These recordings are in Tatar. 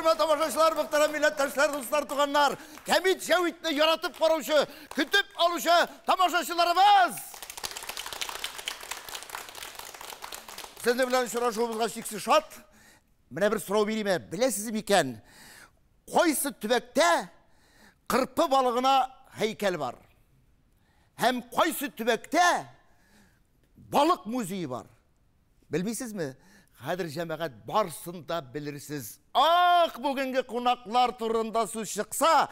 Хөрмәтле тамашачылар, мөхтәрәм милләттәшләр, дуслар, туганнар, Кәмит Җәвитне яратып караучы, көтеп алучы тамашачыларыбыз! Сезнең белән очрашуыбызга чиксез шат. Менә бер сорау бирим, беләсез микән, кайсы төбәктә кырпы балыгына һәйкәл бар? Һәм кайсы төбәктә балык музее бар? Белмисезме? Хәзер җәмәгать барсын да белерсез. Ах, бүгенге кунаклар турында сүз чыкса,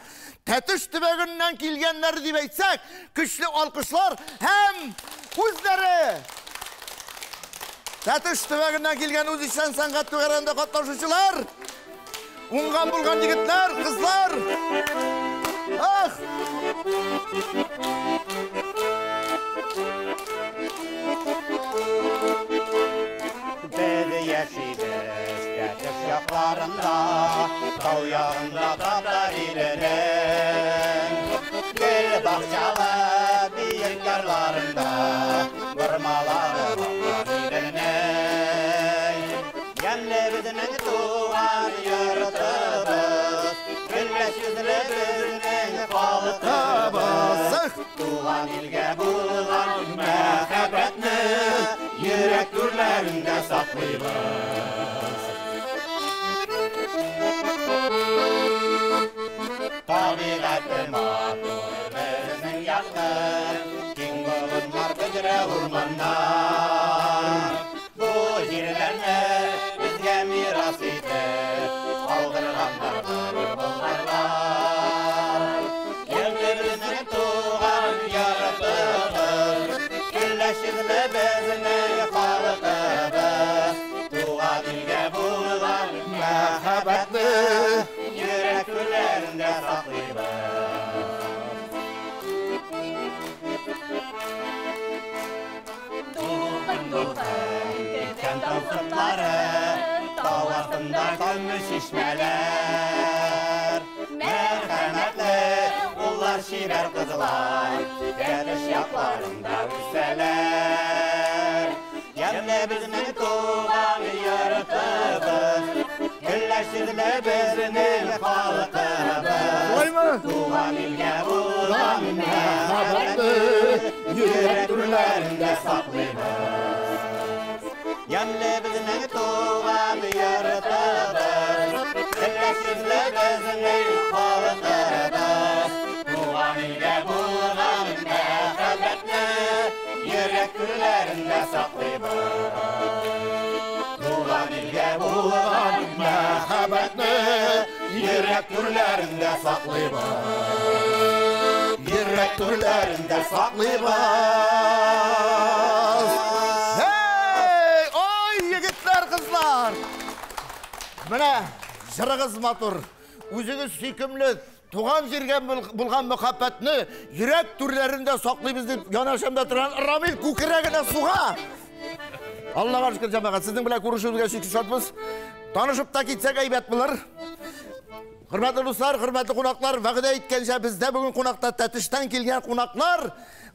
Тәтеш төбәгеннән килгәннәр дип әйтсәк, көчле алкышлар һәм үзләре Тәтеш төбәгеннән килгән үзешчән сәнгать түгәрәгендә катнашучылар, уңган булган егетләр, кызлар. Ах! Без яшибез Тәтеш якларында, тау ягында татар иленең. Гөл бакчалы биек ярларында, бормалары баклар иленең. Ямьле безнең туган йортыбыз, көлләч йөзле безнең халкыбыз. Туган илгә булган мәхәббәтне йөрәк түрләрендә саклыйбыз. Табигате матур безнең якның, киң болыннар, бөдрә урманнар. Бу җирләрне безгә мирас итеп калдырганнар болгарлар. Ямьле безнең туган йортыбыз, көлләч йөзле безнең халкыбыз. Туган илгә булган мәхәббәтне йөрәк түрләрендә саклыйбыз. Дулкын-дулкын киткән тау сыртлары, тау артында көмеш чишмәләр. Мәрхәмәтле уллар, чибәр кызлар, Тәтеш якларында үсәләр. Ямьле безнең туган йортыбыз, көлләч йөзле безнең халкыбыз. Шулаймы? Туган илгә булган мәхәббәтне йөрәк түрләрендә саклыйбыз. Ямьле безнең туган йортыбыз, көлләч йөзле безнең халкыбыз. Туган илгә булган мәхәббәтне йөрәк түрләрендә саклыйбыз. Туган илгә булган мәхәббәтне йөрәк түрләрендә саклыйбыз. Йөрәк түрләрендә саклыйбыз. Hey! Ой, егетләр, кызлар! Менә җырыгыз матур, үзегез сөйкемле, туган җиргә булган мәхәббәтне йөрәк түрләрендә саклыйбыз дип янәшәмдә торган Рамил күкрәгенә суга. Аллага шөкер, җәмәгать, сезнең белән күрешүебезгә чиксез шатбыз. Танышып та китсәк әйбәт булыр. Хөрмәтле дуслар, хөрмәтле кунаклар, вәгъдә иткәнчә бездә бүген кунакта Тәтештән килгән кунаклар.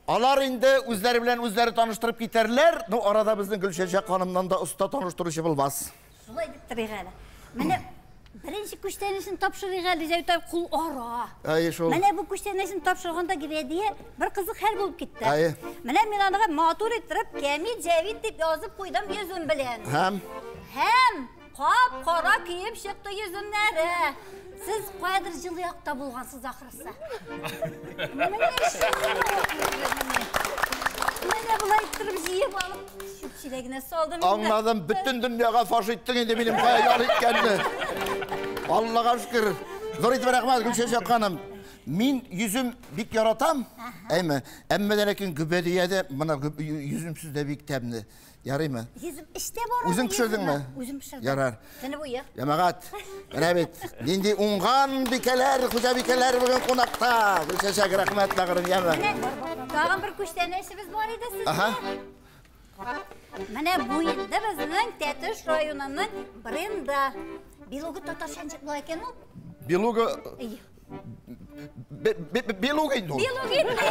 Алар инде үзләре белән үзләре таныштырып китәрләр. Ну, арада безнең Гөлчәчәк ханымнан да оста таныштыручы булмас. Шулай дип торыйк әле. Менә беренче күчтәнәчен тапшырыйк әле, Җәүтәр кул ара. Әйе шул. Менә бу күчтәнәчен тапшырганда Гибәдия бер кызык хәл булып китте. Әйе. Менә мин аны матур иттереп Кәмит Җәвит дип язып куйдым йөзем белән. Һәм Һәм кап-кара киеп чыкты йөземнәре. Сез каядыр җылы якта булгансыз ахрысы. Менә шул. Менә болай иттереп җыеп алып чүп чиләгенә салдым. Аңладым, бөтен дөньяга фаш иттең инде минем кая ял иткәнне. Аллага шөкер. Зур итеп рәхмәт, Гөлчәчәк ханым. Мин йөзем бик яратам, әйме? Әмма дә ләкин гөбәдиядә менә йөземсез дә бик тәмле. Ярыймы? Йөзем эштә бар. Үзең пешердеңме? Үзем пешердем. Ярар. Төне буе. Җәмәгать, менә бит нинди уңган бикәләр, хуҗабикәләр бүген кунакта. Гөлчәчәк, рәхмәт бәгырем, яме. Менә тагын бер күчтәнәчебез бар иде сезгә. Аһа. Менә бу инде безнең Тәтеш районының бренды. Белуга татарча ничек була икән ул? Белуга Әйе. Белуга инде ул. Белуга инде.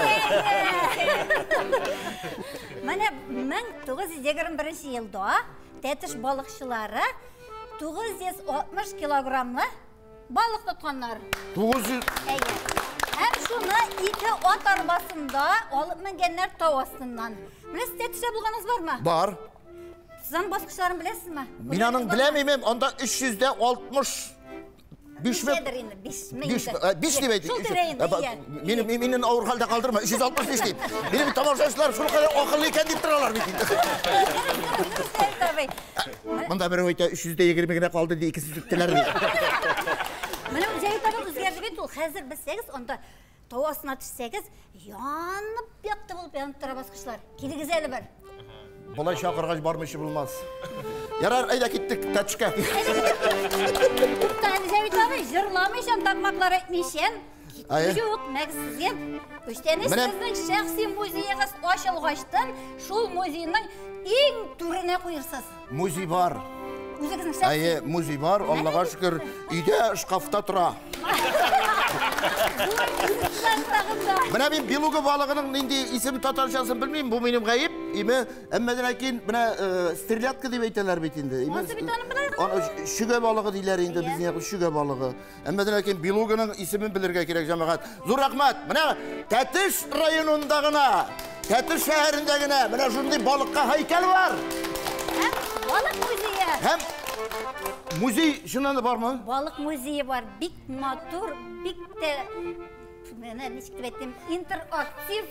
Менә 1921 елда Тәтеш балыкчылары 960 килограммлы Балык тотканнар. 900. Әйе. Һәм шуны ике ат арбасында алып менгәннәр тау астыннан. Менә сез Тәтештә булганыгыз бармы? Бар. Сез аның баскычларын беләсезме? Мин аның беләм, анда 365 Ничәдер инде, 5 мең. 5 5 дип әйтик. Шул тирә инде, иә. Мине авыр хәлдә калдырма, 365 дип. Минем тамашачылар шул кадәр акыллы икән дип торалар бит инде. Монда берәү әйтә, 320 генә калды ди, икесе сүттеләр ди. Менә Җәвит абый үзгәрде бит ул. Хәзер белсәгез, анда тау астына төшсәгез, янып якты булып янып тора баскычлар. Килегез әле бер. Болай чакыргач бармыйча булмас. Ярар, әйдә киттек Тәтешкә. Тукта әле, Җәвит абый, җырламыйча, такмаклар әйтмичә. Әйе. Юк, мәгез сезгә күчтәнәч сезнең шәхси музеегыз ачылгачтан шул музейның иң түренә куерсыз. Музей бар. Үзегезнең шәхси. Әйе, музей бар, Аллага шөкер, өйдә шкафта тора. Менә мин белуга балыгының нинди исем татарчасын белмим, бу минем гаеп, име, әмма ләкин менә стрелятка дип әйтәләр бит инде. Име, Ансы бит аны белә. Аны шөгә балыгы диләр инде безнең якта, шөгә балыгы. Әмма ләкин белуганың исемен белергә кирәк, җәмәгать. Зур рәхмәт. Менә Тәтеш районында гына, Тәтеш шәһәрендә генә менә шундый балыкка һәйкәл бар. Һәм балык музее. Һәм музей чыннан да бармы? Балык музее бар, бик матур, бик тә менә ничек дип әйтим, интерактив.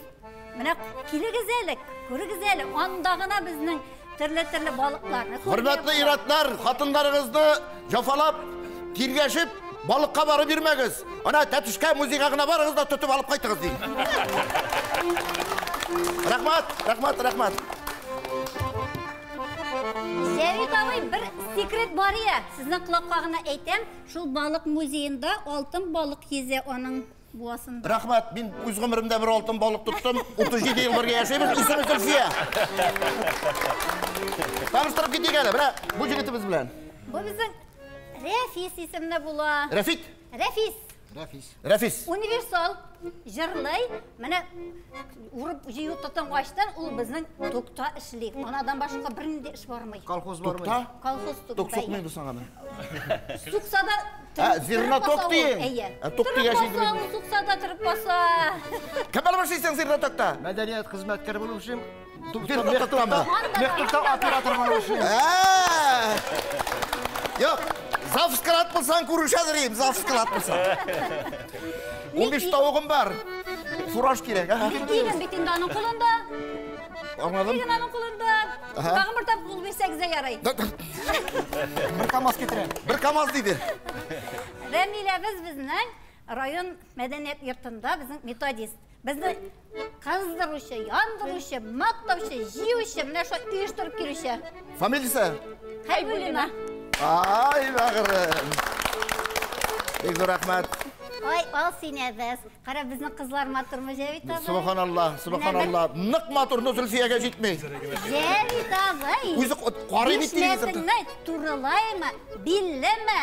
Менә килегез әле, күрегез әле, анда гына безнең төрле-төрле балыкларны күрергә Хөрмәтле була. ир-атлар, хатыннарыгызны җафалап, тиргәшеп, балыкка барып йөрмәгез. Ана Тәтешкә музейга гына барыгыз да тотып алып кайтыгыз дим. Рәхмәт, рәхмәт, рәхмәт. Җәвит абый, бер секрет бар я, сезнең колакка гына әйтәм, шул балык музеенда алтын балык йөзә аның буасында. Рәхмәт, мин үз гомеремдә бер алтын балык тоттым, 37 ел бергә яшәйбез, исеме Зөлфия. Таныштырып китик әле, менә бу җегетебез белән. Бу безнең Рәфис исемле була. Рәфит? Рәфис. Рәфис. Рәфис. Универсал, җырлый, менә урып җыю тотынгачтан ул безнең токта эшли. Анадан башка бернинди эш бармый. Колхоз бармый. Токта? Колхоз токта. Ток сукмыйбыз аңа. Сукса да Ә, зерно торып ток баса ул, дигән. Әйе. Ә, ток Торып дигән баса шикелле. ул, сукса да торып баса. Кем белеп эшлисең зернотокта? Мәдәният хезмәткәре булып эшлим. Зернотоктамы? Мехтокта оператор булып эшлим. Ә! Юк, завсклад булсаң күрешәдер инде, завсклад булсаң. 15 тавыгым бар. Фураж кирәк, ә? Иген бит инде аның кулында. Аңладым. Иген аның кулында. Аһа. Тагын бер тапкыр кул бирсәгез дә ярый. Бер КАМАЗ китерәм. Бер КАМАЗ диде. Рәмиләбез безнең район мәдәният йортында безнең методист. Безне кыздыручы, яндыручы, мактаучы, җыючы, менә шулай оештырып килүче. Фамилиясе? Хәйбуллина. Ай, бәгырем. Бик зур рәхмәт. Ай, ал синәбез. Кара, безнең кызлар матурмы, Җәвит абый? Субханалла, субханалла. Нык матур, но Зөлфиягә җитми. Җәвит абый. Үзе карый бит телевизорда. Бишмәтеңне турылаймы, биллеме?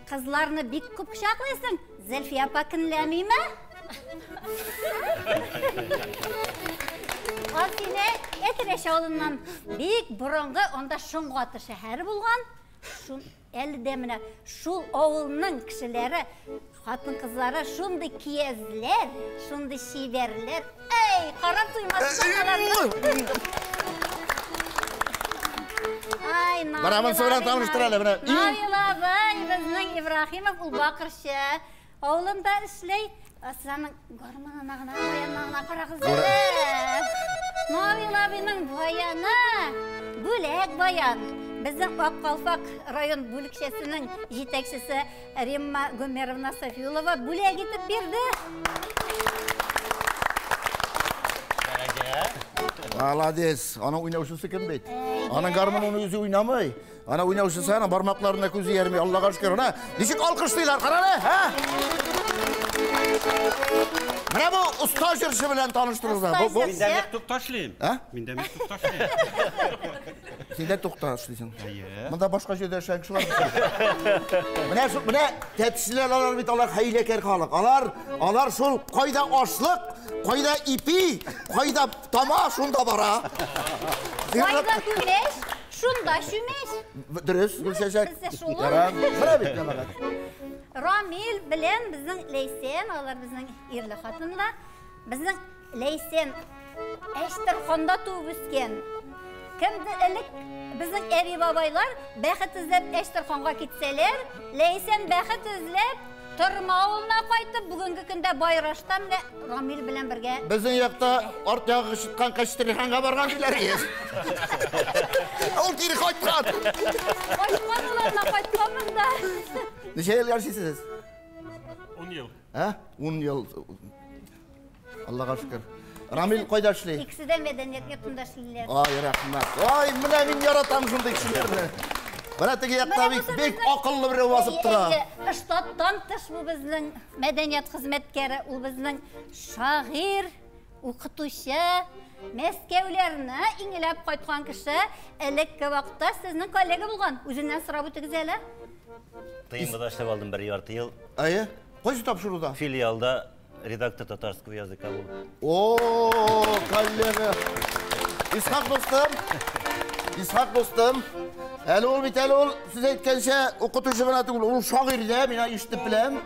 Кызларны бик күп кочаклыйсың. Зөлфия апа көнләмиме? Ал сине Әтрәч авылыннан бик борынгы анда Шоңгаты шәһәре булган. Шун әле дә менә шул авылның кешеләре, хатын-кызлары шундый киязләр, шундый чибәрләр. Эй, карап туймассың аларны. Ай, Менә монысы белән таныштыр әле, менә. Наил абый, безнең Ибраһимов ул Бакырчы авылында эшләй. Сез аның гармонына гына, баянына гына карагыз әле. Наил абыйның баяны бүләк баян. Безнең Ак Калфак район бүлекчәсенең җитәкчесе Римма Гомеровна Софиулова бүләк итеп бирде. Молодец. Аның уйнаучысы кем бит? Аның гармонын үзе уйнамый. Ана уйнаучысы аның бармакларына күзе ярмый. Аллага шөкер. Ана ничек алкышлыйлар, кара әле, һә? Менә бу оста җырчы белән таныштырыгыз. Оста Бу, бу. җырчы. Мин дә мехтук ташлыйм. Ә? Мин дә мехтук ташлыйм. Син дә тукта эшлисең. Әйе. Монда башка җирдә эшләгән кешеләр. Менә шул, менә тәтешлеләр алар бит, алар хәйләкәр халык. Алар шул кайда ашлык, кайда ипи, кайда тама, шунда бара. Кайда күмәч, шунда чүмәч. Дөрес, Гөлчәчәк. Бездә шул. Ярар. Менә бит, җәмәгать. Рамил белән безнең Ләйсән, алар безнең ирле хатынлар. Безнең Ләйсән Әчтерханда туып үскән. Кемде элек безнең әби бабайлар бәхет эзләп Әчтерханга китсәләр, Ләйсән бәхет эзләп Торма авылына кайтып, бүгенге көндә Байрашта менә Рамил белән бергә. Безнең якта арт ягы чыккан Кәчтерханга барган диләр. Ул кире кайткан. Кайткан ул анда, кайткан монда. Ничә ел яшисез? 10 ел. Ә? 10 ел. Аллага шөкер. Рамил кайда эшли? Икесе дә мәдәният йортында эшлиләр. Ай, рәхмәт. Ай, менә мин яратам шундый кешеләрне. Менә теге якта бик, бик акыллы берәү басып тора. Штаттан тыш бу безнең мәдәният хезмәткәре, ул безнең шагыйрь, укытучы, Мәскәүләрне иңеләп кайткан кеше, элекке вакытта сезнең коллега булган. Үзеннән сорап үтегез әле. ТМБда эшләп алдым бер ярты ел. Әйе. Кайсы тапшыруда? Филиалда редактор татарского языка булып. О, коллега. Исхак дустым. Исхак дустым. Әле ул бит әле ул сүз әйткәнчә укытучы гына түгел, ул шагыйрь дә, мин ишетеп беләм.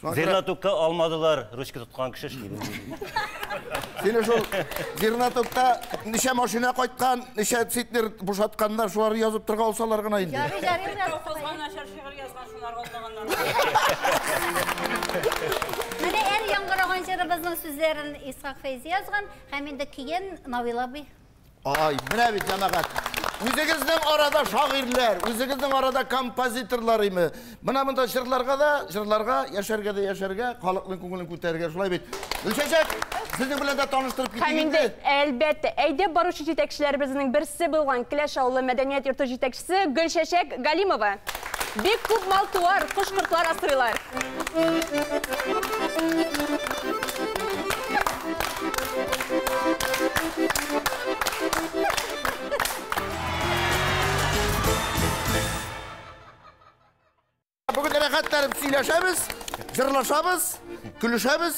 Зернатокка алмадылар, ручка тоткан кеше эшли. Сине шул Зернатокта ничә машина кайткан, ничә центнер бушатканнар, шуларны язып торга алсалар гына инде. Ярый, ярый, менә. Колхозга начар шигырь язган, шуларга алмаганнар. Менә әр яңгыраган җырыбызның сүзләрен Исхак Фәйзи язган һәм инде көен Навил абый. Ай, менә бит җәмәгать. Үзегезнең арада шагыйрьләр, үзегезнең арада композиторлар име. Менә монда җырларга да, җырларга, яшәргә дә яшәргә, халыкның күңелен күтәрергә шулай бит. Гөлчәчәк, сезнең белән дә таныштырып китик Һәм инде инде. әлбәттә, әйдәп баручы җитәкчеләребезнең берсе булган Келәш авылы мәдәният йорты җитәкчесе Гөлчәчәк Галимова. Бик күп мал-туар, кош-кортлар асрыйлар. Бүген рәхәтләнеп сөйләшәбез, җырлашабыз, көлешәбез,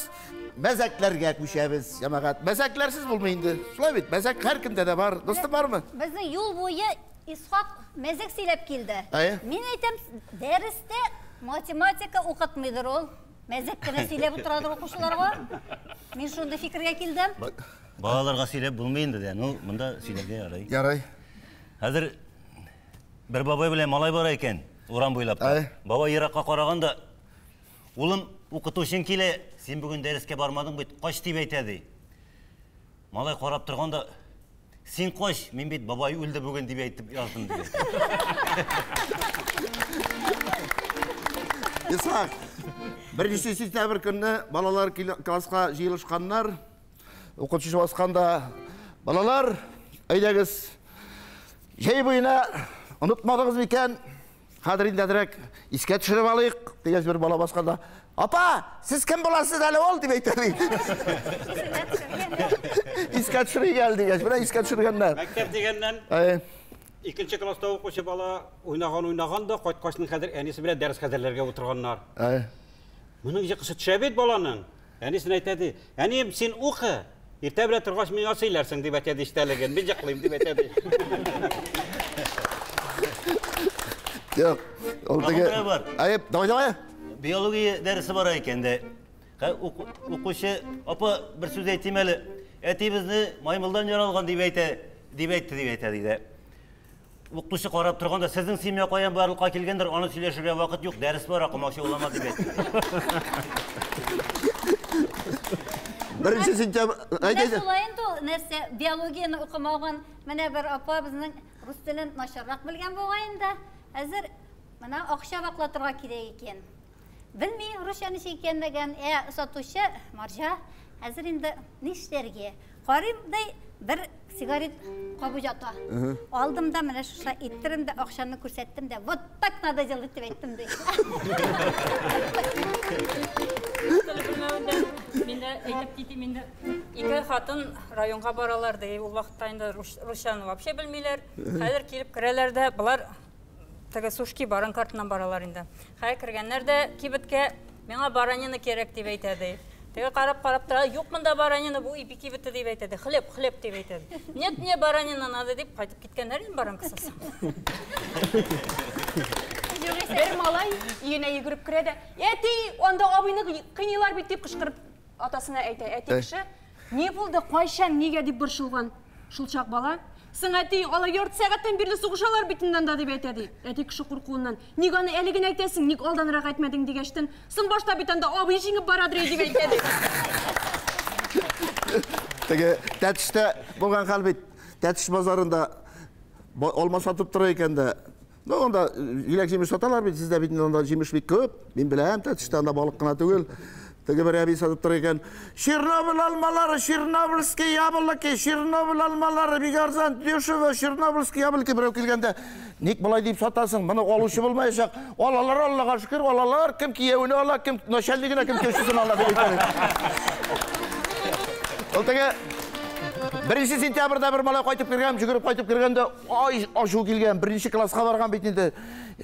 мәзәкләргә күчәбез, җәмәгать. Мәзәкләрсез булмый инде. Шулай бит, мәзәк һәркемдә дә бар. Дустым бармы? Безнең юл буе Исхак мәзәк сөйләп килде. Әйе. Мин әйтәм, дәрестә математика укытмыйдыр ул. Мәзәк кенә сөйләп утырадыр укучыларга. Мин шундый фикергә килдем. Балаларга сөйләп булмый инде дә, ну, монда сөйләргә ярый. Ярый. Хәзер бер бабай белән малай бара икән, урам буйлап. Әй. Бабай еракка караганда, улым, укытучың килә, син бүген дәрескә бармадың бит, кач дип әйтә ди. Малай карап торганда, син кач, мин бит бабай үлде бүген дип әйтеп яздым ди. Исхак, беренче сентябрь көнне балалар класска җыелышканнар. Укытучы басканда, балалар, әйдәгез, җәй буена онытмадыгыз микән? Хәзер инде әзрәк искә төшереп алыйк, дигәч бер бала басканда, апа, сез кем буласыз әле ул дип әйтә ди. Искә төшерик әле дигәч, менә искә төшергәннәр. Мәктәп дигәннән Әй, икенче класста укучы бала уйнаган уйнаган да кайткачның хәзер әнисе белән дәрес хәзерләргә утырганнар. әй. Моның йокысы төшә бит баланың. Әнисенә әйтә ди, әнием, син укы. Иртә белән торгач миңа сөйләрсең дип әйтә ди эчтәлеген. Мин йоклыйм дип әйтә ди. Юк, ул Тагын теге. берәү бар. Әй, давай, давай. Биология дәресе бара икән дә. Укучы, апа, бер сүз әйтим әле. Әти безне маймылдан яралган дип әйтә, дип әйтте дип әйтә диде. Укытучы карап торганда, сезнең семья каян барлыкка килгәндер, аны сөйләшергә вакыт юк, дәрес бара, комачауламас дип әйтте. Беренче сентябрь, Менә әйт, әйт. шулай инде ул нәрсә, биологияне укымаган менә бер апа безнең рус телен начаррак белгән бугай инде. Хәзер менә акча ваклатырга кирәк икән. Белми русча ничек икәнлеген, сатучы марҗа хәзер инде нишләргә? Карыйм ди, бер сигарет кабы ята. Алдым да менә шушы иттерем дә акчаны күрсәттем дә, вот так надо делать дип әйттем ди. Теле белмәвендә мин дә әйтеп китим инде. Ике хатын районга баралар ди. Ул вакытта инде русчаны вообще белмиләр. Хәзер килеп керәләр дә, болар теге сушки баран картыннан баралар инде. Хәзер кергәннәр дә кибеткә миңа баранина кирәк дип әйтә ди. Теге карап-карап тора, юк монда баранина, бу ипи кибете дип әйтә ди. Хлеб, хлеб дип әйтә ди. Нет, мне баранина надо дип кайтып киткәннәр инде баранкасыз. Бер малай өенә йөгереп керә дә, әти, анда абыйны кыйныйлар бит дип кычкырып атасына әйтә. Әти кеше, ни булды, кайчан, нигә дип борчылган. Шулчак бала, соң әти, алар ярты сәгатьтән бирле сугышалар бит инде анда дип әйтә ди. Әти кеше куркуыннан, ник аны әле генә әйтәсең, ник алданрак әйтмәдең дигәчтен, соң башта бит анда абый җиңеп барадыр дип әйтә ди. Теге Тәтештә булган хәл бит. Тәтеш базарында алма сатып тора икән дә. Ну, анда җиләк җимеш саталар бит, сездә бит анда җимеш бик күп. Мин беләм, Тәтештә анда балык кына түгел. Теге бер әби сатып тора икән. Чернобыль алмалары, чернобыльские яблоки, Чернобыль алмалары бик арзан, дешево, чернобыльские яблоки. Берәү килгәндә, ник болай дип сатасың? Моны алучы булмаячак. Алалар, Аллага шөкер, алалар. Кем киявен ала, кем начальнигына, кем тещасын ала дип әйтә. Ул теге 1 сентябрьдә бер малай кайтып кергән, жүгереп кайтып кергәндә, ай, ачу килгән, 1 класска барган бит инде.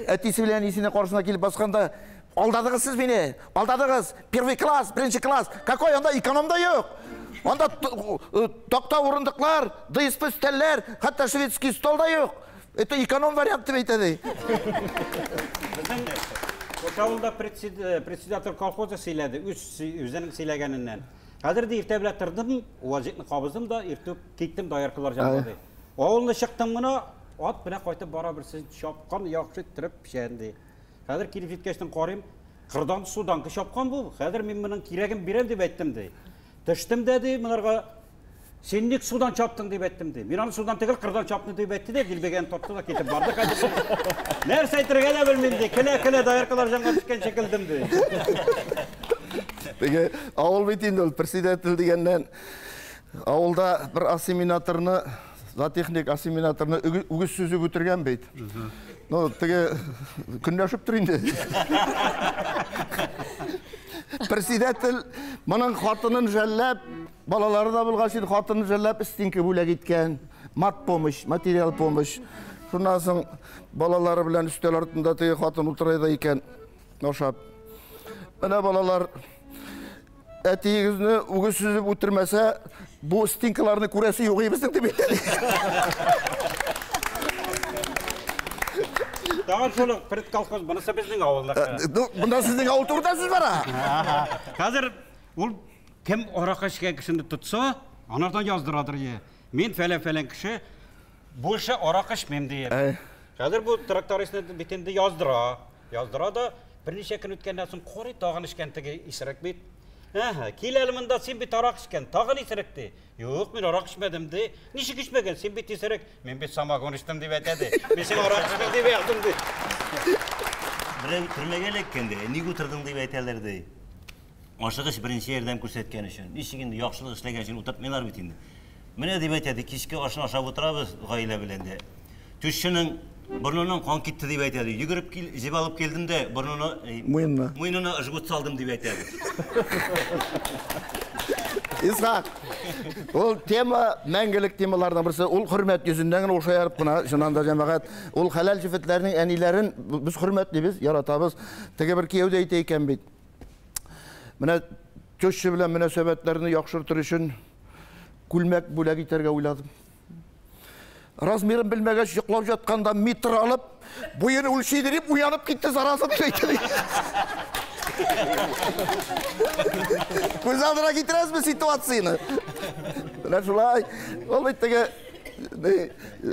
Әтисе белән әнисенең каршысына килеп басканда, алдадыгыз сез мине, алдадыгыз, первый класс, 1 класс, какой анда экономда юк. Анда такта урындыклар, ДСП өстәлләр, хәтта шведский стол да юк. Это эконом вариант дип әйтә ди. Безнең авылда председатель колхоза сөйләде, үзенең сөйләгәненнән. Хәзер дә иртә белән тордым, вазифны кабыздым да, иртүк киттем дояркалар янына ди. Авылны чыктым гына, ат белән кайтып бара берсе чапкан, яхшы иттереп печән ди. Хәзер килеп җиткәчтен карыйм, кырдан судан чапкан бу. Хәзер мин моның кирәген бирәм дип әйттем ди. Төштем дә ди, монарга син ник судан чаптың дип әйттем ди. Мин аны судан түгел, кырдан чаптым дип әйтте дә, дилбегәне тотты да китеп барды. Нәрсә әйтергә дә белмим ди. Көлә-көлә дояркалар җанга төшкәнчә көлдем ди. Теге авыл бит инде ул председатель дигәннән авылда бер ассиминаторны, зоотехник ассиминаторны үгез сүзеп үтергән бит. Ну, теге көнләшеп тор инде. Председатель моның хатынын жәлләп, балалары да булгач инде хатынын жәлләп стенка бүләк иткән. Мат помощь, материал помощь. Шуннан соң балалары белән өстәл артында теге хатын утыра да икән, ашап. Менә балалар, әтиегезне үгез сүзеп үтермәсә, бу стенкаларны күрәсе юк безнең дип әйтә. Тагын шул предколхоз, монысы безнең авылныкы. Монда сезнең авыл турында сүз бара. Хәзер ул кем аракы эчкән кешене тотса, анардан яздырадыр е. Мин фәлән-фәлән кеше больше аракы эчмим диеп. Хәзер бу трактористны бит инде яздыра. Яздыра да берничә көн үткәннән соң карый, тагын эчкән теге исерек бит. Әһә, кил әле монда, син бит аракы эчкән, тагын исерек ди. Юк, мин аракы эчмәдем ди. Ничек эчмәгән, син бит исерек. Мин бит самогон эчтем дип әйтә ди. Мин син аракы эчмәдем дип яздым ди. Берәү төрмәгә эләккән ди, ник утырдың дип әйтәләр ди. Ашыгыч беренче ярдәм күрсәткән өчен. Ничек инде яхшылык эшләгән өчен утыртмыйлар бит инде. Менә дип әйтә ди, кичке ашны ашап утырабыз гаилә белән дә. Тещаның борныннан кан китте дип әйтә ди. Йөгереп кил, җеп алып килдем дә, борнына, муенына жгут салдым дип әйтә ди. Исхак, ул тема мәңгелек темалардан берсе. Ул хөрмәт йөзеннән генә ошаярып кына, чыннан да җәмәгать, ул хәләл җефетләрнең әниләрен без хөрмәтлибез, яратабыз. Теге бер кияү дә әйтә икән бит. Менә теща белән мөнәсәбәтләрне яхшыртыр өчен күлмәк бүләк итәргә уйладым. Размерын белмәгәч, йоклап жатканда метр алып, буен үлчи дип уянып китте зараза дип әйтә. Күз алдына китерәсезме ситуацияне? Менә шулай. Ул бит теге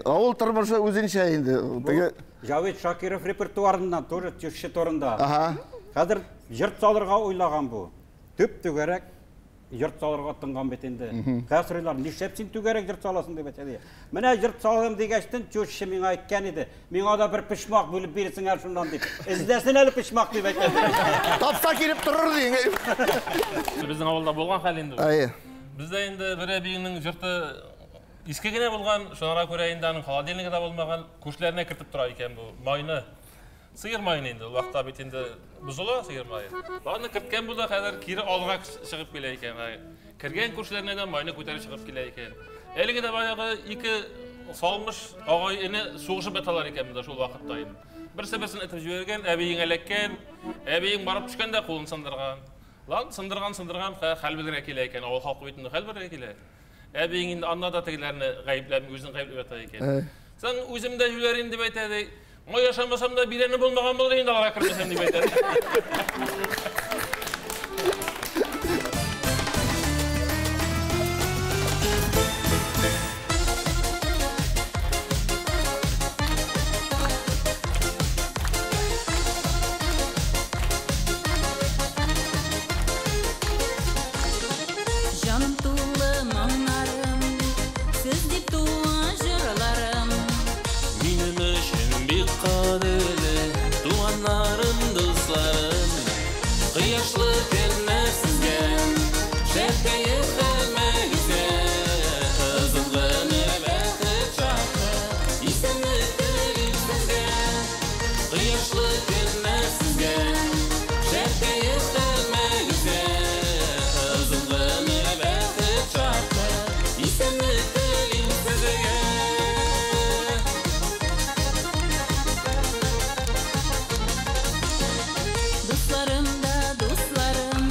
авыл тормышы үзенчә инде. Теге Җавит Шакиров репертуарыннан тоже теща турында. Хәзер йорт салырга уйлаган бу. Төп түгәрәк йорт салырга тынган бит инде. Хәзер сорыйлар, нишләп син түгәрәк йорт саласың дип әйтә. Менә йорт салам дигәчтен теща миңа әйткән иде. Миңа да бер почмак бүлеп бирсең әле шуннан дип. Эзләсен әле почмак дип әйтә. Тапса килеп торыр дигән. Безнең авылда булган хәл инде. Әйе. Бездә инде бер әбиеңнең йорты иске генә булган, шуңа күрә инде аның холодильнигы да булмаган, күршеләренә кертеп тора икән бу майны. Сыер майын инде, ул вакытта бит инде бозыла сыер мае. Аны керткән бу да хәзер кире алга чыгып килә икән. Кергән күршеләренә дә майны күтәреп чыгып килә икән. Әлеге дә баягы ике салмыш агай эне сугышып яталар икән монда шул вакытта инде. Берсе-берсен этеп җибәргән, әбиең эләккән, әбиең барып төшкән дә кулын сындырган. Лан сындырган, сындырган, хәл белергә килә икән. Авыл халкы бит инде хәл белергә килә. Әбиең инде анда да тегеләрне гаепләми, үзен гаепләп ята икән. Син үзем дә җүләр инде дип әйтә ди. Май ашамасам да бирәне булмаган булыр инде аларга кермәсәм дип әйтә. Җаным тулы моңнарым, сез дип туган җырларым. Минем өчен бик кадерле туганнарым, дусларым. Кояшлы көннәр сезгә, шәп кәеф һәммәгезгә. Озын гомер, бәхет, шатлык, исәнлек телим сезгә. Кояшлы көннәр сезгә, шәп кәеф һәммәгезгә. Озын гомер, бәхет, шатлык, исәнлек телим сезгә. Дусларым да дусларым,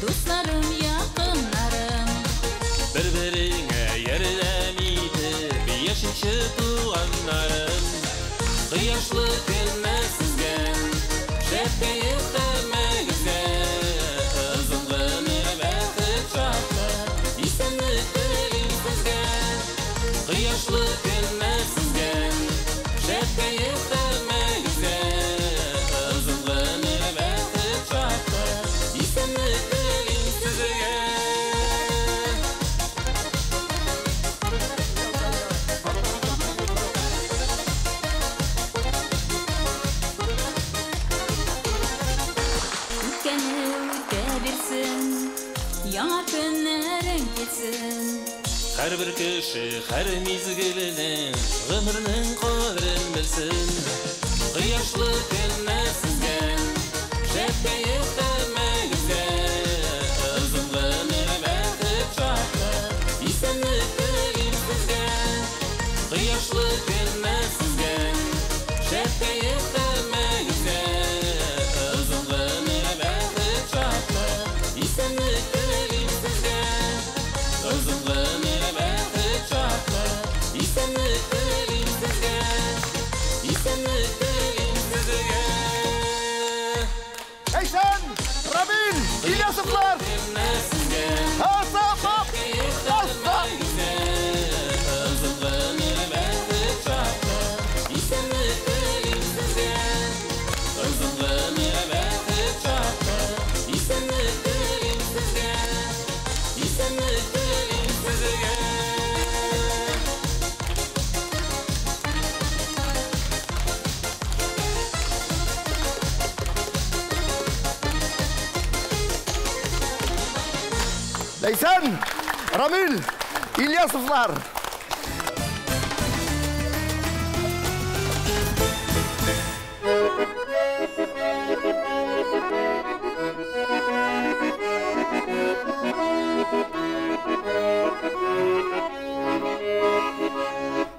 дусларым якыннарым. Бер-береңә ярдәм итеп яшәүче туганнарым. Кояшлы көннәр сезгә, шәп кәеф һәммәгезгә. Озын гомер, бәхет, шатлык, исәнлек телим сезгә. Кояшлы көннәр сезгә, шәп кәеф һәммәгезгә. Озын гомер, бәхет, шатлык, исәнлек телим сезгә. Үткәне үтә бирсен, яңа көннәрең килсен. Һәрбер кеше һәр мизгеленең гомернең кадерен белсен. Кояшлы көннәр сезгә, шәп кәеф һәммәгезгә. Озын гомер, бәхет, шатлык, исәнлек телим сезгә. Кояшлы көннәр сезгә, шәп кәеф һәммәгезгә. Озын гомер, бәхет, шатлык, исәнлек телим сезгә. Озын гомер, бәхет, шатлык, исәнлек телим сезгә. Исәнлек телим сезгә. Әйсән, Рамил, Ильясовлар! Көннәр сезгә, Асаф! кәеф Асаф! һәммәгезгә. Озын гомер, бәхет, шатлык, исәнлек телим сезгә. Озын гомер, бәхет, шатлык, исәнлек телим сезгә. Исәнлек телим сезгә. Ләйсән, Рамил, Ильясовлар!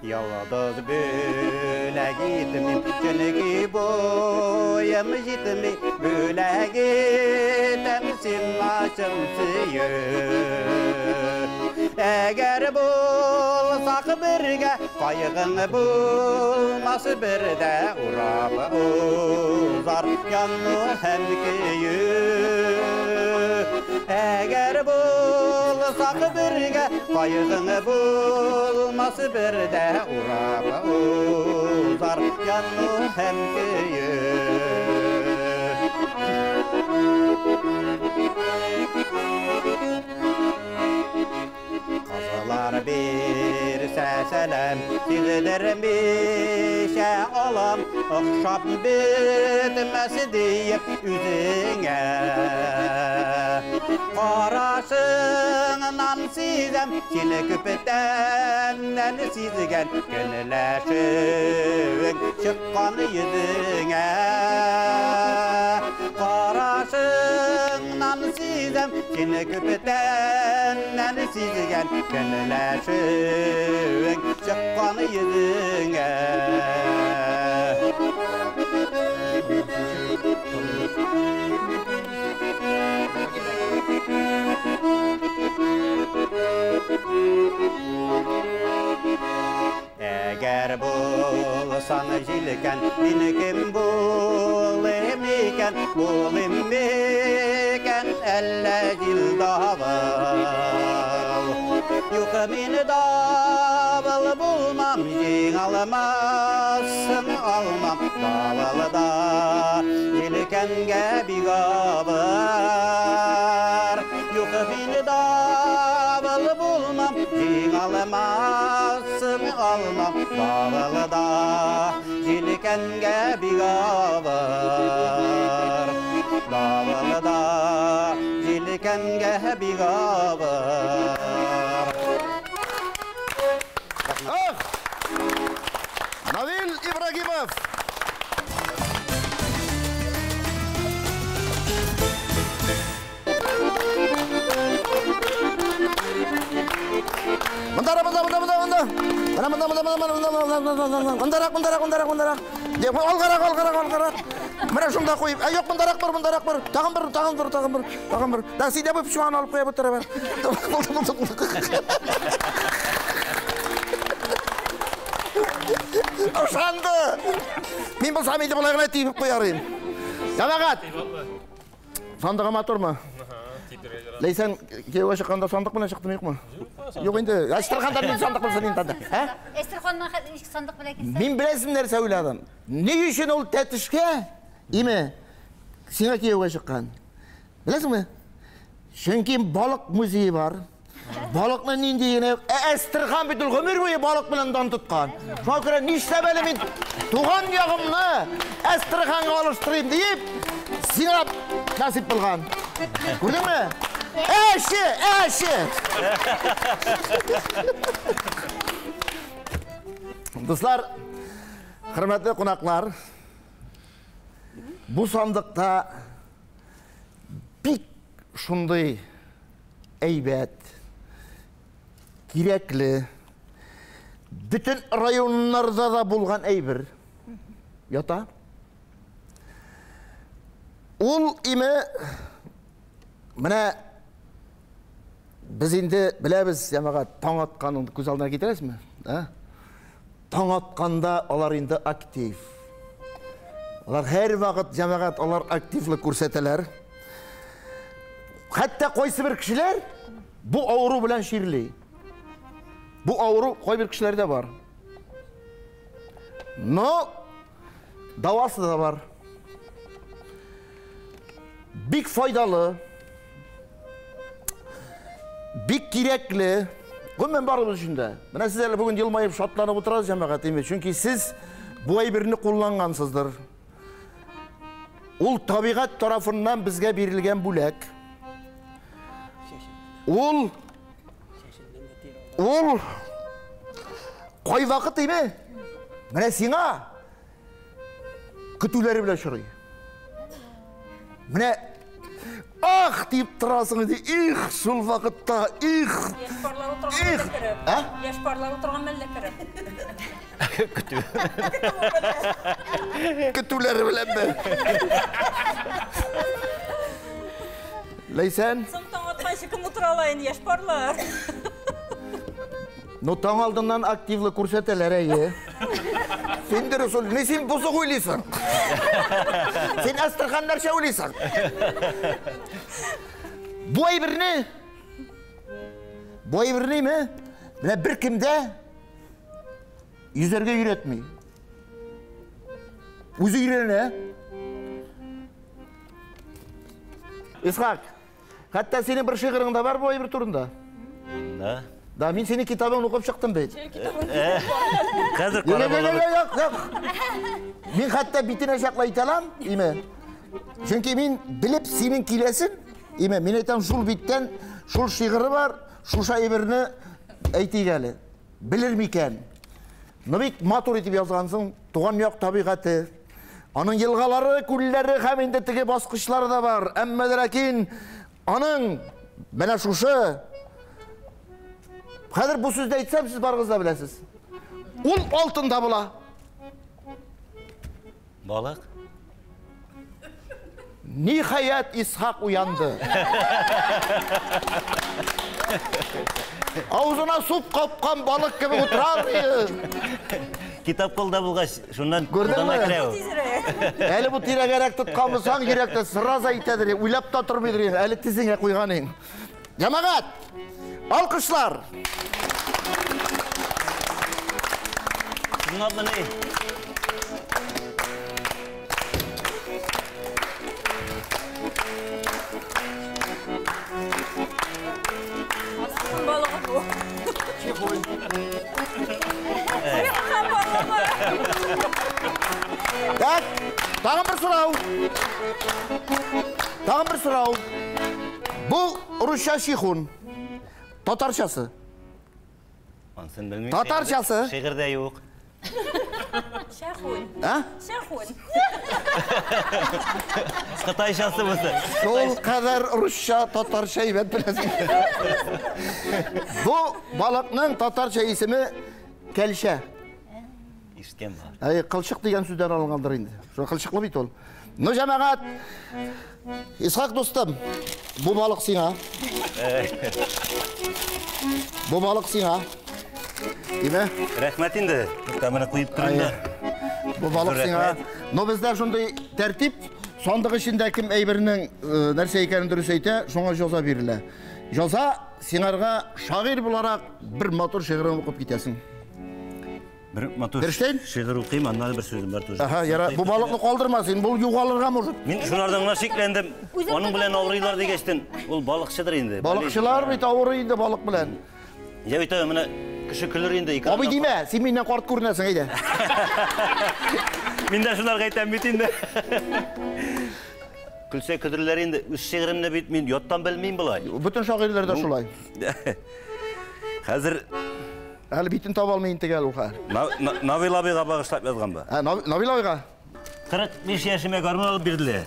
Yalnız böyle gitmeyim, çünkü boyum gitmey. Böyle gitemsin açım suyu. Eğer bulsak birge, kaygın bulması bir de urap uzar yanı hem köyü. Eğer bulsak birge, kaygın bulması bir de urap uzar yanı hem köyü. Kazılar bir selam, sigdirmişe alam, Oxşab bitməsi deyip üzüngə. Qarasından sizəm, seni küpətəndən sizgən, Günləşin çıxqan yüzüngə. Qarasından sizəm, seni küpətəndən sizgən, Günləşin çıxqan yüzüngə. Eğer bulsak Алсаң җилкән, мин кем булыйм икән, булыйм микән, әллә җил давыл. Юк, мин давыл булмам, җиң алмасын алмам, давылда җилкәнгә бик авыр. Юк, мин давыл булмам, җиң алмасын алмам, давылда җилкәнгә бик авыр. Давылда җилкәнгә бик авыр. Ах! Навил Ибрагимов! Мондарак, монда, монда, монда, монда. Менә монда, монда, монда, монда, монда, монда, монда, монда. Мондарак, мондарак, мондарак, мондарак. Де, алгарак, алгарак, алгарак. Менә шунда куеп. Ә, юк, мондарак бер, мондарак бер. Тагын бер, тагын бер, тагын бер, тагын бер. Да, син дә бу пычмагын алып куя бу бер. Булды, булды, булды. Ышанды. Мин булсам инде болай гына тибеп куяр идем. Җәмәгать. Сандыгы матурмы? Ләйсән кияүгә чыкканда сандык белән чыктымы, юкмы? Юк инде. Әстерхандан мин сандык булсын инде анда. Ә? Әстерханнан ничек сандык белән килсә? Мин беләсең нәрсә уйладым. Ни өчен ул Тәтешкә, име, сиңа кияүгә чыккан? Беләсеңме? Чөнки балык музее бар. Балыкны нинди генә Әстерхан бит ул гомер буе балык белән дан тоткан. Шуңа күрә нишләп әле мин туган ягымны Әстерханга алыштырыйм диеп, сиңа насип булган. Күрдеңме? Әше, әше! Дуслар, хөрмәтле кунаклар, бу сандыкта бик шундый әйбәт, кирәкле, бөтен районнарда да булган әйбер ята. Ул име менә без инде беләбез, җәмәгать, таң атканын күз алдына китерәсезме? Ә? Таң атканда алар инде актив. Алар һәрвакыт, җәмәгать, алар активлык күрсәтәләр. Хәтта кайсы бер кешеләр бу авыру белән чирли. Бу авыру кайбер кешеләрдә бар. Но дәвасы да бар. Бик файдалы, бик кирәкле. Гомумән барыбыз өчен дә. Менә сез әле бүген елмаеп, шатланып утырасыз, җәмәгать, име? Чөнки сез бу әйберне куллангансыздыр. Ул табигать тарафыннан безгә бирелгән бүләк. Ул кайвакыт име? Менә сиңа көтүләре белән очрый. Менә ах дип торасың инде, их, шул вакытта, их. Яшь парлар утырган мәллә кереп. Ә? Яшь парлар утырган мәллә кереп. Көтүләре беләнме? Ләйсән? Соң таң атканчы кем утыра ала инде, яшь парлар? Ну, таң алдыннан активлык күрсәтәләр, әйе. Син дөрес уйлыйсың. Ни син бозык уйлыйсың? Син Әстерханнарча уйлыйсың. Бу әйберне, бу әйбернеме? Менә беркем дә йөзәргә өйрәтми. Үзе өйрәнә. Исхак, хәтта синең бер шигырың да бар бу әйбер турында. Да. Да, мин синең китабыңны укып чыктым бит. Хәзер Юк, карап юк, алабыз. юк, юк. Мин хәтта битенә чаклы әйтә алам, име. Чөнки мин белеп синең киләсен, име, мин әйтәм шул биттән, шул шигыре бар, шушы әйберне әйтик әле. Белер микән? Ну бик матур итеп язгансың, туган як табигате. Аның елгалары, күлләре һәм инде теге баскычлары да бар. Әмма ләкин аның менә шушы Хәзер бу сүзне әйтсәм, сез барыгыз да беләсез. Ул алтында була. Балык. Ниһаять Исхак уянды. Авызына суп капкан балык кебек утыра. Китап кулда булгач, шуннан кулдан керә ул. Әле бу тирәгәрәк тоткан булсаң, йөрәктә сразу әйтәдер, уйлап та тормыйдыр, әле тизеңә куйган иң. Җәмәгать, алкышлар. Чынлапмыни? Балыгы бу. Так, тагын бер сорау. Тагын бер сорау. Бу русча шихун. Татарчасы. Ансын белмим. Татарчасы. Шигырьдә юк. Шахун. А? Шахун. Кытайчасы бусы. Шул кадәр русча, татарча әйбәт беләсең. Бу балыкның татарча исеме кәлшә. Ишеткән бар. Әй, кылчык дигән сүздән алынгандыр инде. Шул кылчыклы бит ул. Ну, җәмәгать, Исхак дустым, бу балык сиңа. Бу балык сиңа. Димә? Рәхмәт инде. Тукта, куеп торын да. Бу балык сиңа. Но бездә шундый тәртип, сандык эчендә кем әйбернең нәрсә икәнен дөрес әйтә, шуңа җаза бирелә. Җаза сиңарга шагыйрь буларак бер матур шигырен укып китәсең. Бер матур шигырь укыйм, аннан бер сүзем бар тоже. Аһа, яра, бу балыкны калдырма син, бу югалырга может. Мин шунардан гына шикләндем. Аның белән авырыйлар дигәчтен, ул балыкчыдыр инде. Балыкчылар бит авырый инде балык белән. Я бит менә кеше көлер инде икән. Абый димә, син миннән карт күренәсең, әйдә. Мин дә шунарга әйтәм бит инде. Көлсә көлерләр инде. Үз шигыремне бит мин яттан белмим болай. Бөтен шагыйрьләр дә шулай. Хәзер әле битен таба алмый интегә ул хәзер. Навил абыйга багышлап язган ба? Ә, Навил абыйга? 45 яшемә гармун алып бирделәр.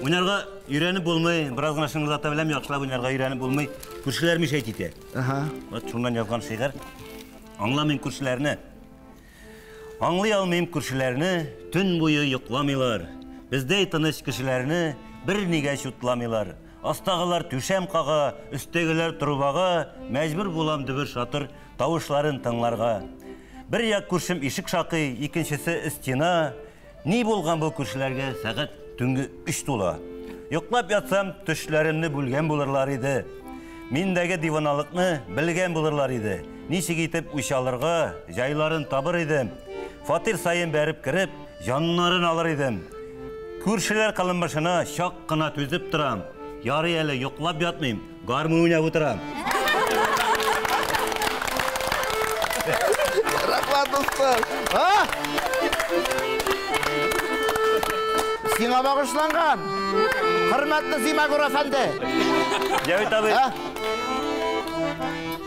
Уйнарга өйрәнеп булмый, бераз гына шыңгырдата беләм, яхшылап уйнарга өйрәнеп булмый. Күршеләр мишәйт итә. Вот шуннан язган шигырь. Аңламыйм күршеләрне. Аңлый алмыйм күршеләрне, төн буе йокламыйлар. Бездәй тыныч кешеләрне бер нигә чутламыйлар. Астагылар түшәм кага, өстәгеләр трубага, мәҗбүр булам дөбер-шатыр тавышларын тыңларга. Бер як күршем ишек шакый, икенчесе стена. Ни булган бу күршеләргә сәгать төнге 3 тула. Йоклап ятсам, төшләремне бүлгән булырлар иде. Миндәге диваналыкны белгән булырлар иде. Ничек итеп үч алырга, җайларын табыр идем. Фатир саен бәреп кереп, җаннарын алыр идем. Күршеләр кылынмышына чак кына түзеп торам. Ярый әле йоклап ятмыйм, гармун уйнап утырам. Рәхмәт, дуслар. А? Сиңа багышланган. Хөрмәтле Зимагур әфәнде. Җәвит абый.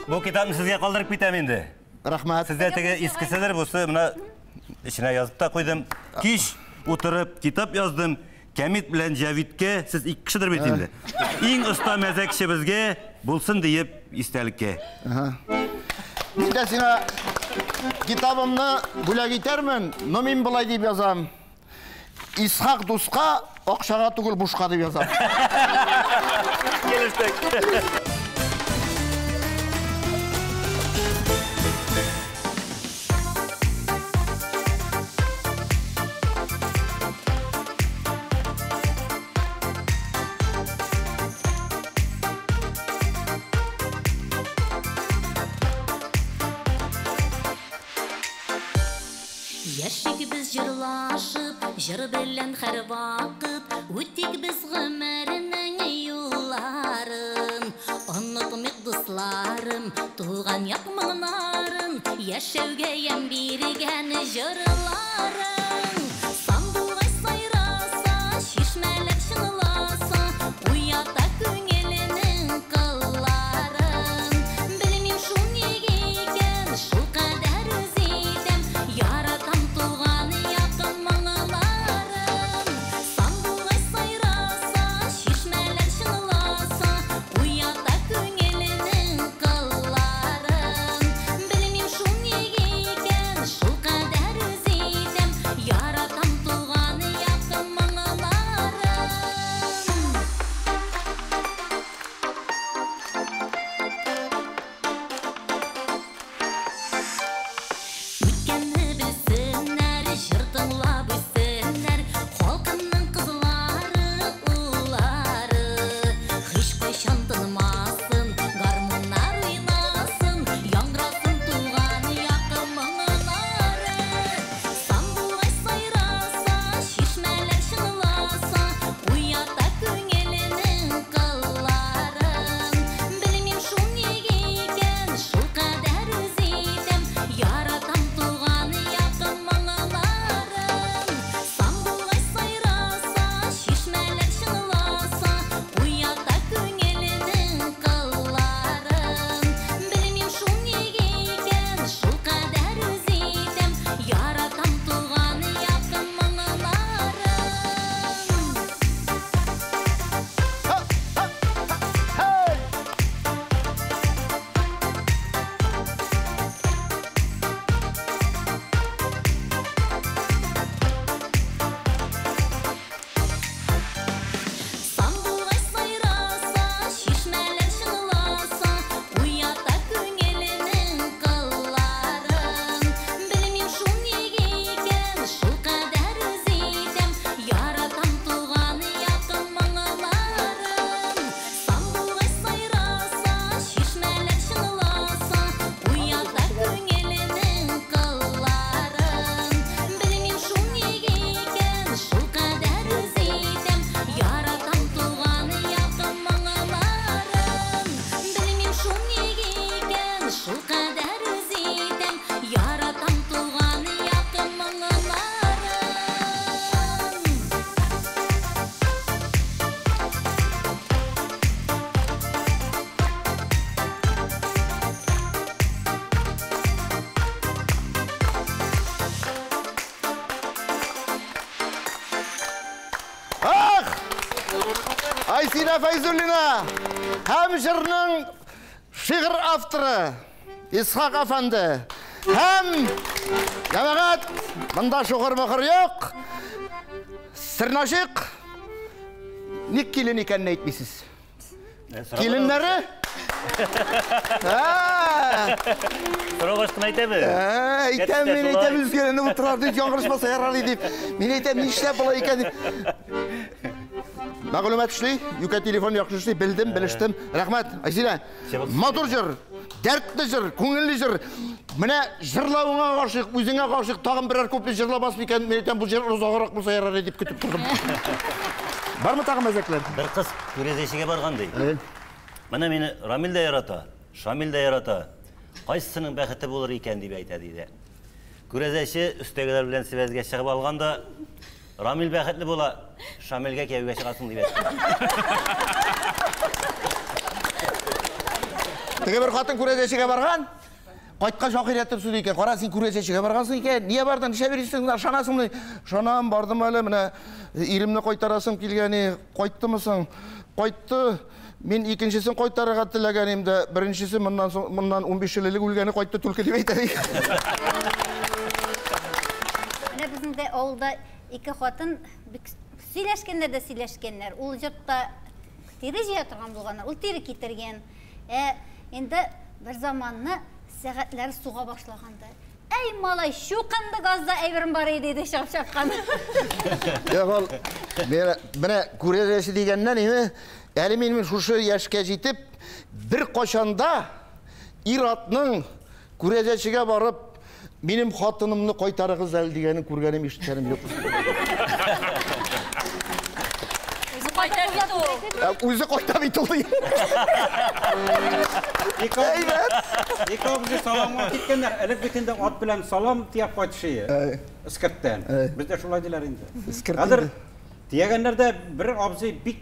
Бу китапны сезгә калдырып китәм инде. Рәхмәт. Сездә теге искеседер бусы, менә эченә язып та куйдым. Кич утырып китап яздым. Кәмит белән Җәвиткә, сез ике кешедер бит инде. Иң оста мәзәкчебезгә булсын диеп истәлеккә. Мин дә сиңа китабымны бүләк итәрмен, но мин болай дип язам. Исхак дуска акчага түгел бушка дип язам. Килештек. Яшик без җырлашып, җыр белән һәр вакыт, үтик без гомернең юлларын. Онытмыйк дусларым, туган як моңнарын, яшәүгә ямь биргән җырларын. Сандугач сайраса, чишмәләр чыңласа, уята күңеленең кылларын. Белмим шул нигә икән, шул кадәр үз итәм, яратам туган якын моңнарын. Сандугач сайраса, чишмәләр чыңласа, уята күңеленең кылларын. Белмим шул нигә икән, шул кадәр үз итәм, Айсинә Фәйзуллина һәм җырның шигырь авторы Исхак әфәнде. Һәм җәмәгать, монда шугыр-мыгыр юк. Серне ачыйк. Ник килен икәнен әйтмисез? Киленнәре? Сорауга кына әйтәме? Әйтәм, мин әйтәм, үзгәренеп утырар дип, яңгырышмаса ярар дип. Мин әйтәм, нишләп болай икән дип. Мәгълүмат эшли, юкә телефон яхшы эшли, белдем, белештем. Рәхмәт, Айсинә. Матур җыр, дәртле җыр, күңелле җыр. Менә җырлавыңа гашыйк, үзеңә гашыйк, тагын берәр куплет җырлап бас микән? Мин әйтәм, бу җыр озаграк булса ярар дип көтеп тордым. Бармы тагын мәзәкләр? Бер кыз күрәзәчегә барган ди. Менә мине Рамил дә ярата, Шамил дә ярата. Кайсысының бәхете булыр икән дип әйтә диде. Күрәзәче өстәгеләр белән связьгә чыгып алган да, Рамил бәхетле була, Шамилгә кияүгә чыгасың дип әйтте. Теге бер хатын күрәзәчегә барган, кайткач ахирәтем сөйли икән. Кара, син күрәзәчегә баргансың икән. Нигә бардың? Нишләп йөрисең? Ышанасыңмы? Ышанам, бардым әле, менә иремне кайтарасым килгән, кайттымы соң? Кайтты. Мин икенчесен кайтарырга теләгән идем дә, беренчесе моннан соң, моннан 15 ел элек үлгәне кайтты түлке дип әйтә. Менә безнең дә авылда ике хатын бик сөйләшкәннәр дә сөйләшкәннәр. Ул йортта тире җыя торган булганнар, ул тире китергән. Ә инде бер заманны сәгатьләре суга башлаганда. Әй, малай, чукынды газда әйберем бар иде, диде чыгып чапкан. Юк, ул менә күрәзәче дигәннән инде, әле мин шушы яшькә җитеп, бер кайчанда ир-атның күрәзәчегә барып, минем хатынымны кайтарыгыз әле дигәнен күргәнем, ишеткәнем юк. Үзе кайта бит ул. Үзе кайта бит ул. Ике абзый саламга киткәннәр. Элек бит инде ат белән салам тияп кайтышы. Эскерттән. Бездә шулай диләр инде. Хәзер тиягәннәр дә бер абзый бик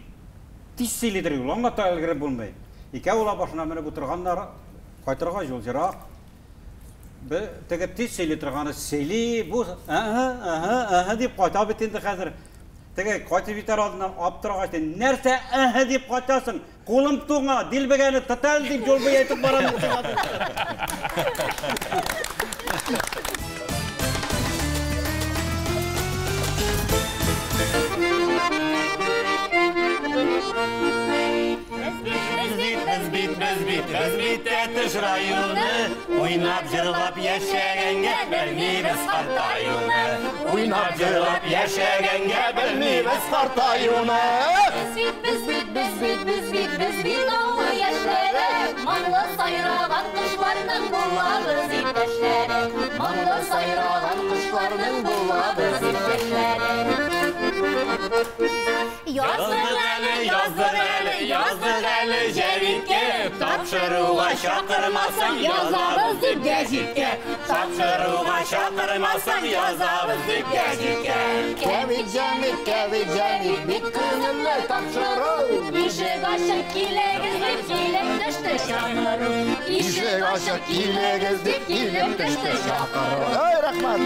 тиз сөйлидер ул, аңлата өлгереп булмый. Икәү ула башына менеп утырганнар, кайтырга юл ерак. Теге тиз сөйли торганы сөйли, бу аһа, аһа, аһа дип кайта бит инде хәзер. Теге кайтып җитәр алдыннан аптырагач, нәрсә аһа дип кайтасың? Кулым туңа, дилбегәне тотал дип юл буе әйтеп барам мин сиңа. Без бит, без бит, без бит Тәтеш районы, уйнап җырлап яшәгәнгә белмибез картаюны. Уйнап җырлап яшәгәнгә белмибез картаюны. Без бит, без бит, без бит, без бит, без бит авыл яшьләре, моңлы сайраган кошларның булабыз иптәшләре. Моңлы сайраган кошларның булабыз иптәшләре. Яздык әле, яздык әле, яздык әле җәвиткә, тапшыруга чакырмасаң язабыз дип гәзиткә. Тапшыруга чакырмасаң язабыз дип гәзиткә. Кәвит җәмит, кәвит җәмит, бик күңелле тапшыру. Ишек ачык килегез дип килеп төште чакыру. Ишек ачык килегез дип килеп төште чакыру. Ай, рәхмәт.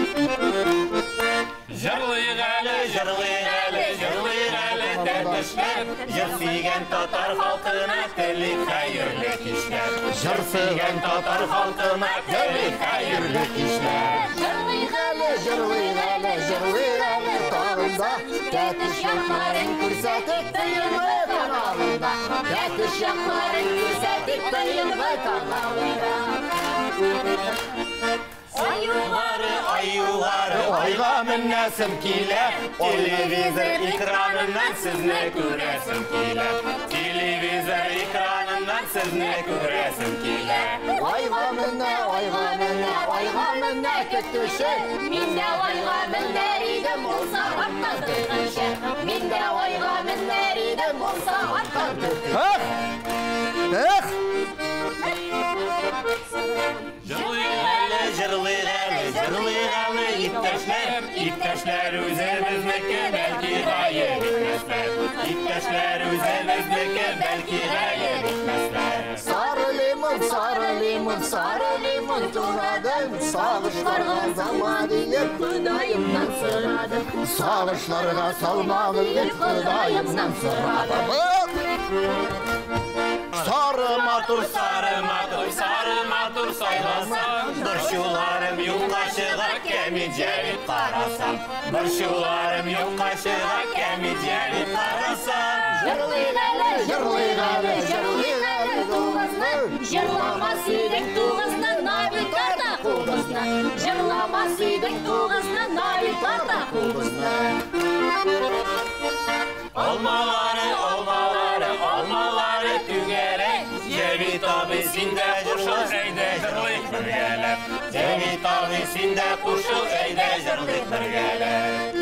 Җырлыйк әле, җырлыйк әле, җырлыйк әле тәтешләр. Җыр сөйгән татар халкына телик хәерле кичләр. Җыр сөйгән татар халкына телик хәерле кичләр. Җырлыйк әле, җырлыйк әле, җырлыйк әле тагын да. Тәтеш якларын күрсәтик ТНВ каналында. Тәтеш якларын күрсәтик ТНВ каналында. Аюлары, аюлары, айга менәсем килә. Телевизор экраныннан сезне күрәсем килә. Телевизор экраныннан сезне күрәсем килә. Айга менә, айга менә, айга менә көтүче. Мин дә айга менәр идем булса артта төртүче. Мин дә айга менәр идем булса артта төртүче. Эх! Эх! Җырлыйк әле, җырлыйк әле, җырлыйк әле, иптәшләр. Иптәшләр үзебезнеке, бәлки гаеп итмәсләр. Иптәшләр үзебезнеке, бәлки гаеп итмәсләр. Сары лимон, сары лимон, сары лимон турадым. Сагышларга салма диеп Ходаемнан сорадым. Сагышларга салма диеп Ходаемнан сорадым. Сары матур, сары матур, сары матур сайласам, Борчуларым юкка чыга, кәмит җәвит карасам. Борчуларым юкка чыга, кәмит җәвит карасам. Җырлыйк әле, җырлыйк әле, җырлыйк әле тугызны. Җырламас идек тугызны, Нави тарта кубызны. Җырламас идек тугызны, Нави тарта кубызны. Алмалары, алмалары, алмалары түгәрәк. Җәвит абый, син дә кушыл, әйдә җырлыйк бергәләп. Җәвит абый, син дә кушыл, әйдә җырлыйк бергәләп.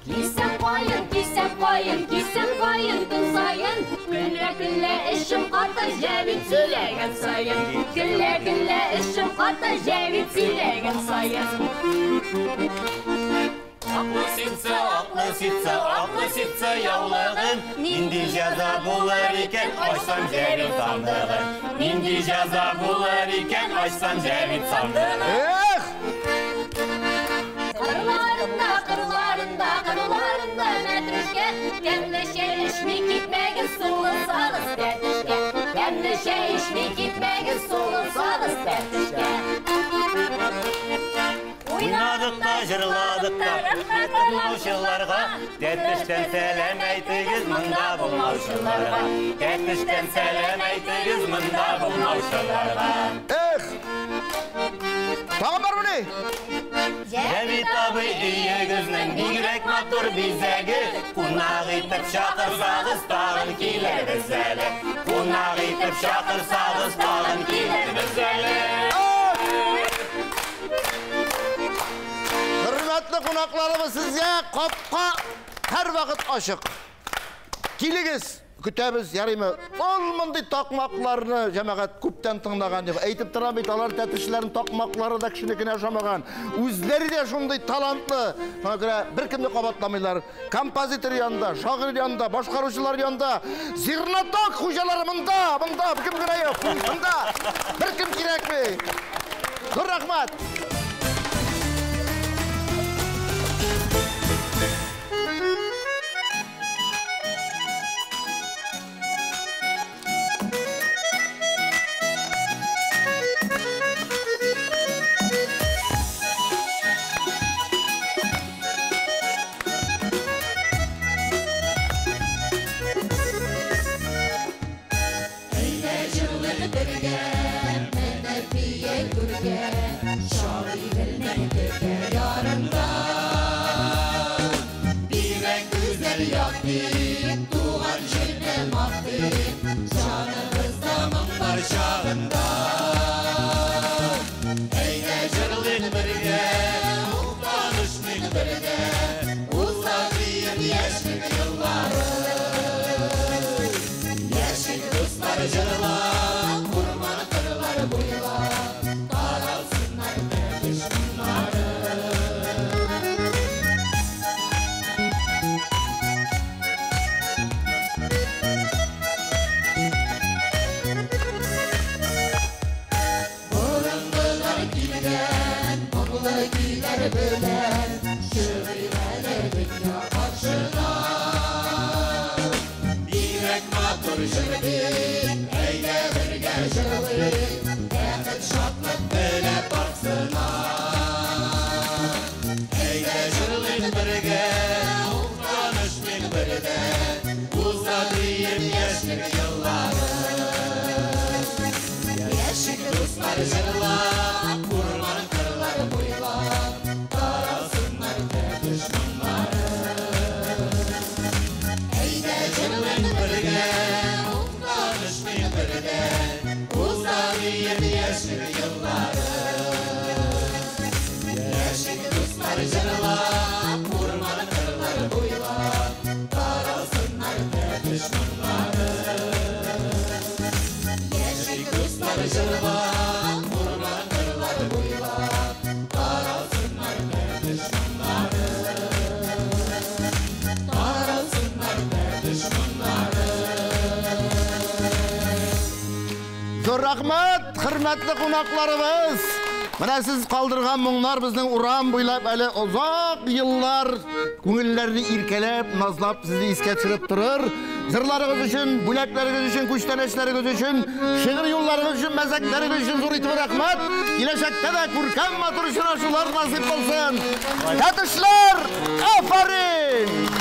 Кисәм каен, кисәм каен, кисәм каен көн саен. Көлә, көлә, эшем каты, Җәвит сөйләгән саен. Көлә, көлә, эшем каты, Җәвит сөйләгән саен. Аклы ситсы, аклы ситсы, аклы ситсы яулыгын. Нинди җәза булыр икән, ачсам Җәвит сандыгын. Нинди җәза булыр икән, ачсам Җәвит сандыгын. Эх! Кырларында, кырларында, кырларында мәтрүшкә. Тәмле чәй эчми китмәгез, суынсагыз тәтешкә. Тәмле чәй эчми китмәгез, суынсагыз тәтешкә. Уйнадык та, җырладык та, рәхмәт булмаучыларга. Тәтештән сәлам әйтегез монда булмаучыларга. Тәтештән сәлам әйтегез монда булмаучыларга. Эх! Тагын бармыни? Җәвит абый, өегезнең бигрәк матур бизәге. Кунак итеп чакырсагыз, тагын килербез әле. Кунак итеп чакырсагыз, тагын килербез әле. Хөрмәтле кунакларыбыз, сезгә капка һәрвакыт ачык. Килегез, көтәбез, ярыймы? Ул мондый такмакларны җәмәгать күптән тыңлаган юк. Әйтеп торам бит, алар тәтешләрнең такмаклары да кешенекенә ошамаган. Үзләре дә шундый талантлы. Шуңа күрә беркемне кабатламыйлар. Композитор янында, шагыйрь янында, башкаручылар янында, зерноток хуҗалары монда, монда, беркем генә юк. Монда беркем кирәкми. Зур рәхмәт. Зур рәхмәт, хөрмәтле кунакларыбыз. Менә сез калдырган моңнар безнең урам буйлап әле озак еллар күңелләрне иркәләп, назлап сезне искә төшереп торыр. Җырларыгыз өчен, бүләкләрегез өчен, күчтәнәчләрегез өчен, шигырь юлларыгыз өчен, мәзәкләрегез өчен зур итеп рәхмәт. Киләчәктә дә күркәм матур очрашулар насыйп булсын. Тәтешләр, афәрин!